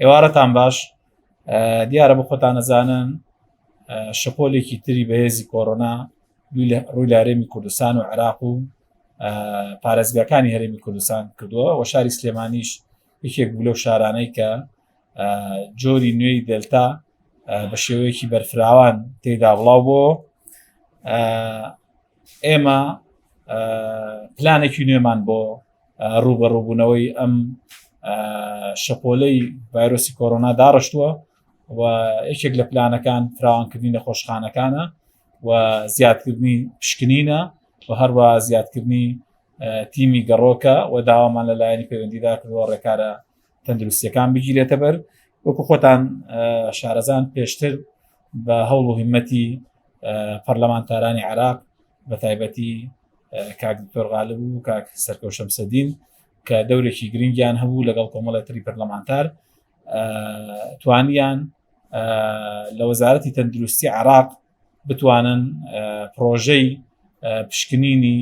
ئێوارەتان باش. دیارە بۆ خۆتان ئەزانن شەپۆلێکی تری بەهێزی کۆرۆنا ڕووی لە هەرێمی کوردستان و عێراق و پارێزگاکانی هەرێمی کوردستان کردووە و شاری سلێمانیش یەکێک بوو لەو شارانەی کە جۆری نوێی دلتا بە شێوەیەکی بەرفراوان تێدا بڵاو بۆ ئێمە پلانێکی نوێمان بۆ ڕووبەڕووبوونەوەی ئەم شەپۆلەی ڤایرۆسی کۆرۆنا داڕشتووە و یەکێک لە پلانەکان فراوانکردنی نەخۆشخانەکانە و زیادکردنی پشکنینە و هەروە زیادکردنی تیمی گەڕۆکە و داوامان لە لایەنی پەیوەندیدا کردووە ڕێکارە تەندروستیەکان بگیرێتە بەر وەکو خۆتان شارەزان پێشتر بە هەوڵ و هیمەتی پەرلەمانتارانی عراق بە تایبەتی کاک دکتۆر غالب و کاک سەرکەوت شەمسەدین کە دەورێکی گرنگیان هەبوو لەگەڵ کۆمەڵی تری پەرلەمانتار توانیان لە وەزارەتی تەندروستی عراق بتوانن پرۆژەی پشکنینی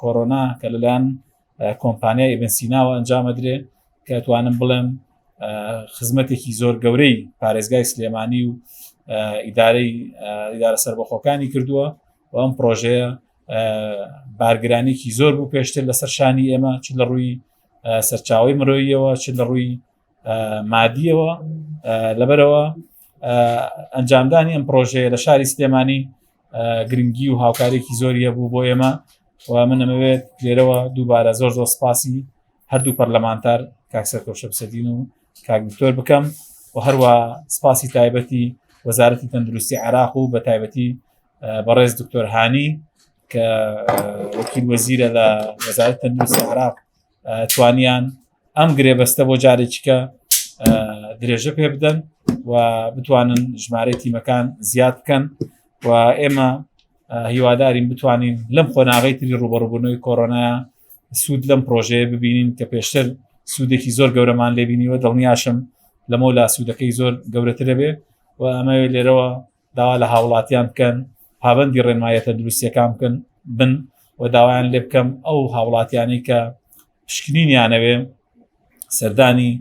کۆرۆنا کە لەلایەن کۆمپانیای ئیبن سیناوە ئەنجامەدرێ کە توانم بڵێم خزمەتێکی زۆر گەورەی پارێزگای سلێمانی و ئیدارەی ئیدارە سەربەخۆکانی کردووە و ئەم پرۆژەیە بارگرانێکی زۆر بوو پێشتر لەسەر شانی ئێمە چ لە ڕووی سەرچاوی مرۆییەوە چ لە ڕووی مادیەوە لەبەرەوە ئەنجامدانی ئەم پرۆژەیە لە شاری سلێمانی گرنگی و هاوکارێکی زۆری هەبوو بۆ ئێمە و من ئەمەوێت لێرەوە دووبارە زۆر زۆر سپاسی هەردوو پەرلەمانتار کاک سەرکەوت شەمسەدین و کاک دکتۆر بکەم و هەروە سپاسی تایبەتی وەزارەتی تەندروستی عراق و بە تایبەتی بەڕێز دکتۆر هانی کە وەکیل وەزیرە لە وەزارەت تەندروستی عراق توانیان ئەم گرێبەستە بۆ جارێکیکە درێژە پێ بدەن و بتوانن ژمارەی تیمەکان زیاد بکەن و ئێمە هیوادارین بتوانین لەم قۆناغی تری ڕوبەڕبوونەوەی کۆرۆنا سوود لەم پرۆژەیە ببینین کە پێشتر سوودێکی زۆر گەورەمان لێبینیوە دڵنیاشم لەمە لا سوودەکەی زۆر گەورەترە بێ و ئەمەوێت لێرەوە داوا لە هاوڵاتیان بکەن پابندی ڕێنمایە تەندروستیەکان بکەن بن و داوایان لێ بکەم ئەو هاوڵاتیانەی کە پشکنینیانەوێ سەردانی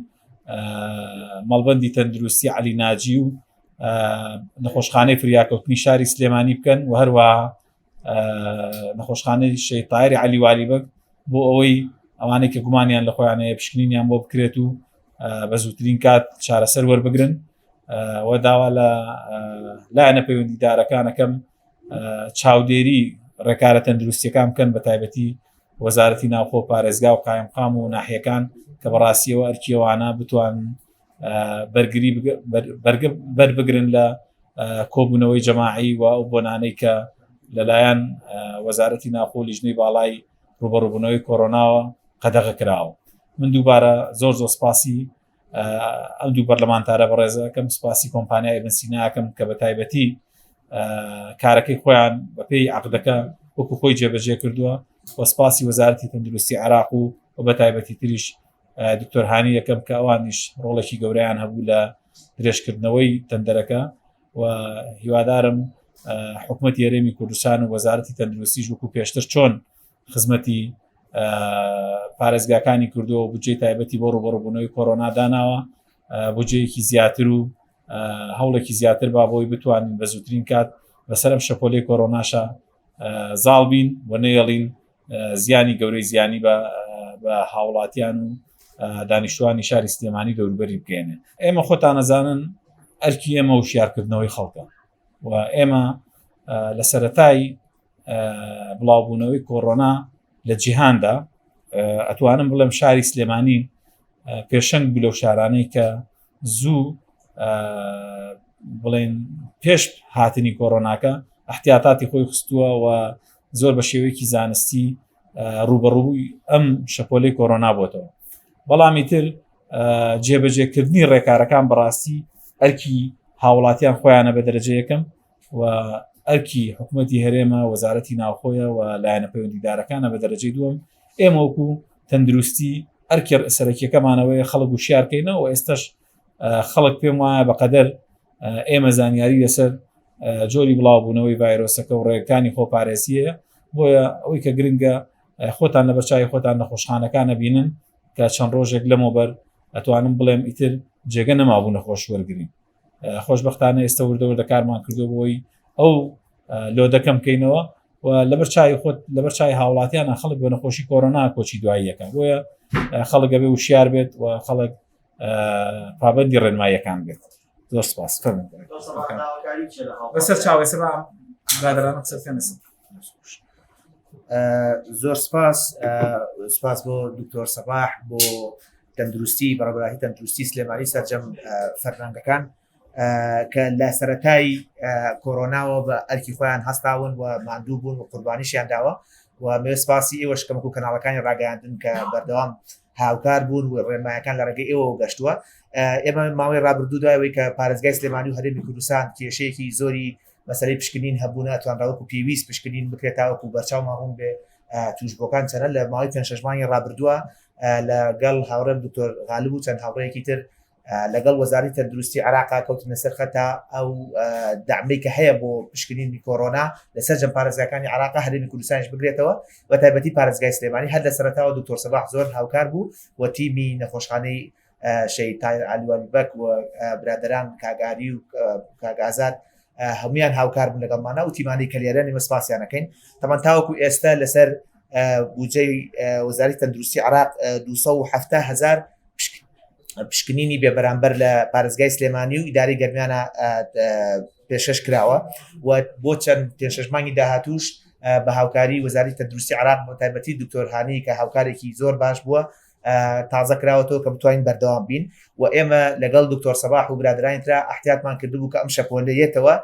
مەڵبندی تەندروستی علی ناجی و نەخۆشخانەی فریاکەوتنی شاری سلێمانی بکەن و هەروە نەخۆشخانەی شەیتایری علی والی بەگ بۆ ئەوەی ئەوانەی کە گومانیان لە خۆیانەیە پشکنینیان بۆ بکرێت و بە زووترین کات چارەسەر وەربگرن و داوا لە لایەنە پەیوەندیدارەکانەکەم چاودێری ڕێکارە تەندروستیەکان بکەن بە تایبەتی وەزارەتی ناوخۆ پارێزگا و قایمقام و ناحیەکان کە بەڕاستیەوە ئەرکیەوانە بتوان بەرگری بەربگرن لە کۆبوونەوەی جەماعی و ئەو بۆنانەی کە لەلایەن وەزارەتی ناوخۆ لیژنەی باڵای ڕوبەڕوبوونەوەی کۆرۆناوە قەدەغە کراوە من دووبارە زۆر زۆر سپاسی ئەم دوو پەرلەمانتارە بەڕێزەکەم سپاسی کۆمپانیای ئیبن سیناکەم کە بە تایبەتی کارەکەی خۆیان بەپێی عقدەکە وەکو خۆی جێبەجێ کردووە و سپاسی وەزارەتی تەندروستی عراق و و بە تایبەتی تریش دکتۆر هانی یەکەم کە ئەوانیش ڕۆڵێکی گەورەیان هەبوو لە درێژکردنەوەی تەندەرەکە و هیوادارم حکوومەت هەرێمی کوردستان و وەزارەتی تەندروستیش وەکو پێشتر چۆن خزمەتی پارێزگاکانی کردووە و بودجەی تایبەتی بۆ ڕوبەڕبوونەوەی کۆرۆنا داناوە بودجەیەکی زیاتر و هەوڵێکی زیاتر با بۆی بتوانین بە زووترین کات بەسەر ئەم شەپۆلەی کۆرۆناشە زاڵ بین و نەیەڵین زیانی گەورەی زیانی بە هاوڵاتیان و دانیشتوانی شاری سلێمانی دەوروبەری بگەێنێ ئێمە خۆتانەزانن ئەرکی ئێمە وشیارکردنەوەی خەڵکە و ئێمە لە سەتای بڵاوبوونەوەی کۆرۆنا لە جیهاندا ئەتوانم بڵێم شاری سلێمانی پێشەنگ بوو لەو شارانەی کە زوو بڵێن پێش هاتنی کۆرۆناکە احتیاتاتی خۆی خستووە و زۆر بە شێوەیەکی زانستی ڕوبەڕووی ئەم شەپۆلەی کۆرۆنا بۆتەوە بەڵامی تر جێبەجێکردنی ڕێکارەکان بەڕاستی ئەرکی هاوڵاتیان خۆیانە بە دەرەجە یەکەم و ئەرکی حکوومەتی هەرێمە وەزارەتی ناوخۆیە و لایەنە پەیوەندیدارەکانە بە دەرەجەی دووەم ئێمە وەکو تەندروستی ئەرکی سەرەکیەکەمانەوەی خەڵک وشیارکەینەوە ئێستش خەڵک پێم وایە بەقەدەر ئێمە زانیاری لەسەر جۆری بڵاوبوونەوەی ڤایرۆسەکە و ڕێگەکانی خۆپارێزیە بۆیە ئەوەی کە گرنگە خۆتان لە بەرچوی خۆتان نەخۆشخانەکان نەبینن کە چەند ڕۆژێک لەمەوبەر ئەتوانم بڵێم ئیتر. جێگە نەمابوو نەخۆش وەرگین خۆشببختانە ئێستا وردە وردە کارمان کردو بۆی ئەو لۆدەکەم بکەینەوە و لەبەر چای خۆت لەبەر چای هاوڵاتیانە خەڵک بە نەخۆشی کۆرۆنا کۆچی دواییەکە بۆیە خەڵک ئەبێ وشیار بێت و خەڵک پابندی ڕێنماییەکان بێت زۆر سپاس فەرموو بەسەر چاوی سەبا برادەران قسە بکەن زۆر سپاس سپاس بۆ دکتۆر سەباح بۆ تەندروستی بەڕێوەبەرایەتی تەندروستی سلێمانی سەرجەم فەرمانگەکان کە لە سەتای کۆرۆناوە بە ئەرکی خۆیان هەستاون و ماندوو بوون و قوربانیشیان داوە و مێ سپاسی ئێوەش کەمەکو کەناڵەکانی ڕاگەیاندن کە بەردەوام هاوکار بوون و ڕێنمایەکان لە ڕێگەی ئێوەوە گەشتووە ئێمە ماوەی ڕابردوو دوایەوەی کە پارێزگای سلێمانی و هەرێمی کوردستان کێشەیەکی زۆری مەسەلەی پشکنین هەبوو ناتوانرا وەکو پێویست پشکنین بکرێت تاوەکو بەرچاومان ڕوون بێ توشبووەکان چەنە لە ماوەی پێنج شەش مانگی ڕابردووە لەگەڵ هاوڕێم دکتۆر غالب و چەند هاوڕێیەکی تر لەگەڵ وەزاری تەندروستی عراقا کەوتنە سەر خەتا ئەو دامەی کە هەیە بۆ پشکنینی کۆرۆنا لە سەرجەم پارێزگاکانی عراقا هەرێمی کوردستانیش بگرێتەوە بە تایبەتی پارێزگای سلێمانی هەر لە سەرەتاوە دکتۆر سەباح زۆر هاوکار بوو و تیمی نەخۆشخانەی شەهید تاهیر عەلی والی بەگ و برادەران کاگاری و کاک ئازاد هەمویان هاوکار بوون لەگەڵمانە و تیمانی کە لێرەن ئێمە سپاسیان ئەکەین تەمان تاوەکو ئێستا لەسەر بودجەی وەزاری تەندروستی عراق 270 هزار پشکنینی بێبەرامبەر لە پارێزگای سلێمانی و ئیداری گەرمیانە پێشکەش کراوە و بۆ چەند پێشش مانگی داهاتوش بە هاوکاری وەزاری تەندروستی عراق بۆ تایبەتی دکتۆر هانی کە هاوکارێکی زۆر باش بووە تازە کراوەتەوە کە بتوانین بەردەوام بین و ئێمە لەگەڵ دکتۆر سەباح و برادرانی ترا احتیاطمان کردبوو کە ئەم شەپۆلە یەتەوە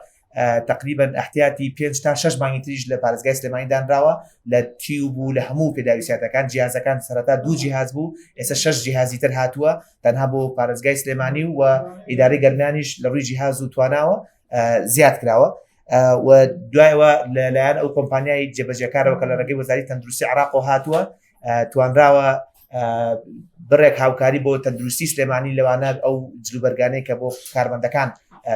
تقریبا احتیاطی پێنج تا شش مانگی تریش لە پارێزگای سلێمانی دانراوە لە تیوب و لە هەموو پێداویستیاتەکان جیازەکان سەرەتا دوو جیهاز بوو ئێستا شش جیهازی تر هاتووە تەنها بۆ پارێزگای سلێمانی و ئیدارەی گەرمیانیش لە ڕووی جیهاز و تواناوە زیاد کراوە و دوایەوە لەلایەن ئەو کۆمپانیای جێبەجێکارەوە کە لە ڕێگەی وەزاری تەندروستی عراقەوە هاتووە توانراوە بڕێک هاوکاری بۆ تەندروستی سلێمانی لەوانە ئەو جلوبەرگانەی کە بۆ کارمەندەکان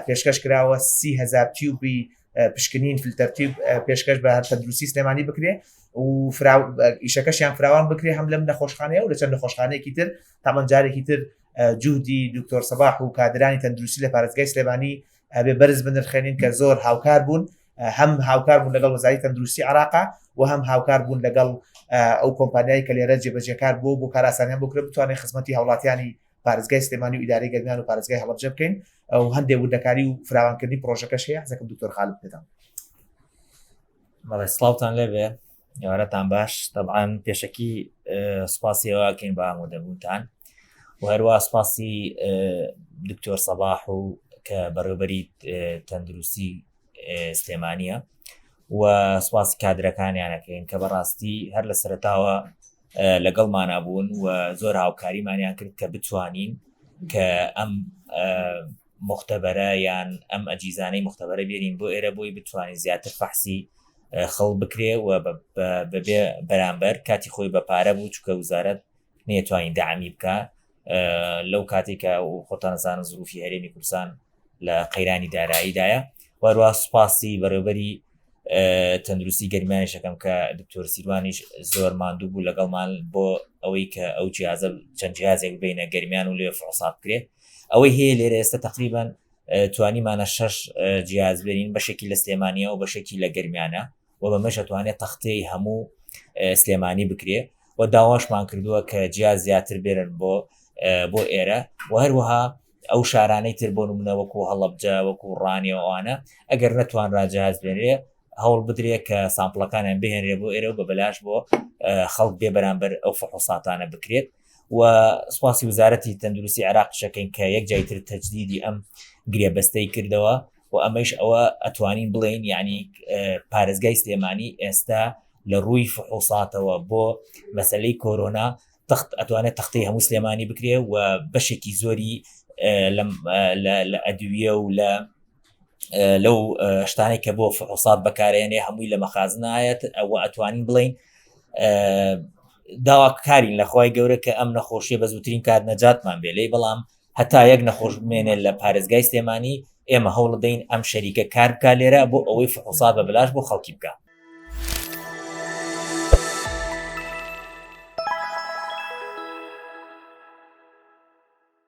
پێشکەش کراوە سیهزار تیوبی پشکنین filter tube پێشکەش بە تەندروستی سلێمانی بکرێ و ئیشەکەشیان فراوان بکرێ هەم لەم نەخۆشخانەیە و لە چەند نەخۆشخانەیەکی تر تامان جارێکی تر جوهدی دکتۆر سەباح و کادرانی تەندروستی لە پارێزگای سلێمانی ئەبێ بەرز بنرخێنین کە زۆر هاوکار بوون هەم هاوکار بوون لەگەڵ وەزاری تەندروستی عراقا و هەم هاوکار بوون لەگەڵ ئەو کۆمپانیای کە لێرە جێبەجێکار بوو بۆ کاراسانیان بکرێت بتوانێت خزمەتی هاوڵاتیانی پارێزگای سلێمانی و ئیدارەی گەرمیان و پارێزگای هەڵەبجە بکەین ئەو هەندێک وردەکاری و فراوانکردنی پرۆژەکەش هەیە حەزەکەم دکتۆر خالد پێتان بەڵێ سڵاوتان لێبێ ئێوارەتان باش تەبعاان پێشەکی سوپاسیەوەکەین بە ئامادەبوونتان و هەروە سوپاسی دکتۆر سەباح و کە بەڕێوبەری تەندروستی سلێمانە و سوپاسی کادرەکانیانەکەین کە بەڕاستی هەر لە سەرتاوە لەگەڵمانە بوون و زۆر هاوکاریمانیان کرد کە بتوانین کە ئەم مختبەرە یان ئەم ئەجیزانەی مختبەرە بێنین بۆ ئێرە بۆی بتوانین زیاتر فەحسی خەڵ بکرێ و بەبێ بەرامبەر کاتی خۆی بە پارە بوو چکە وزارەت نێتوانین دامی بکە لەو کاتێک کە خۆتانزانە زروفی هەرێمی کوردستان لە قەیرانی داراییدایە وەروە سوپاسی بەڕێوبەری تەندروستی گەرمیانیشەکەم کە دکتۆر سیروانیش زۆر ماندوو بوو لەگەڵمان بۆ ئەوەی کە ئەو جیازە چەند جیازێک بینە گەرمیان و لێ فحوسات بکرێت ئەوەی هەیە لێرە ئێستا تقریبان توانیمانە شەش جیاز بێنین بەشێکی لە سلێمانیە و بەشێکی لە گەرمیانە و بەمەش ئەتوانێت تەختەی هەموو سلێمانی بکرێ و داواشمان کردووە کە جیا زیاتر بێرن بۆ بۆ ئێرە و هەروەها ئەو شارانەی تر بۆ نمونە وەکو هەڵەبجە وەکو ڕانیە ئەوانە ئەگەر نەتوانرا جیاز بێنرێ هەوڵ بدرێت کە sample ەکانیان بهێنرێ بۆ ئێرە و بە بەلاش بۆ خەڵک بێ بەرامبەر ئەو فحوساتانە بکرێت و سوپاسی وزارەتی تەندروستی عێراق شەکەین کە یەک جای تر تەجدیدی ئەم گرێبەستەی کردەوە و ئەمەش ئەوە ئەتوانین بڵێین یعنی پارێزگای سلێمانی ئێستا لە ڕووی فحوساتەوە بۆ مەسلەی کۆرۆنا تەخت ئەتوانێت تەختی هەموو سلێمانی بکرێ و بەشێکی زۆری لە ئەدویە و لە لەو شتانەی کە بۆ فحوسات بەکارێنێ هەمووی لە مەخازنایەت ئەوە ئەتوانین بڵین داواکارین لە خی گەورە کە ئەم نەخۆشیە بە زووترین کات نەجاتمان بێ لی بەڵام هەتا یەک نەخۆش بمێنێت لە پارێزگای سلێمانی ئێمە هەوڵدەین ئەم شەریکە کار بکە لێرە بۆ ئەوەی فحوسات بە بلاش بۆ خەڵکی بکە.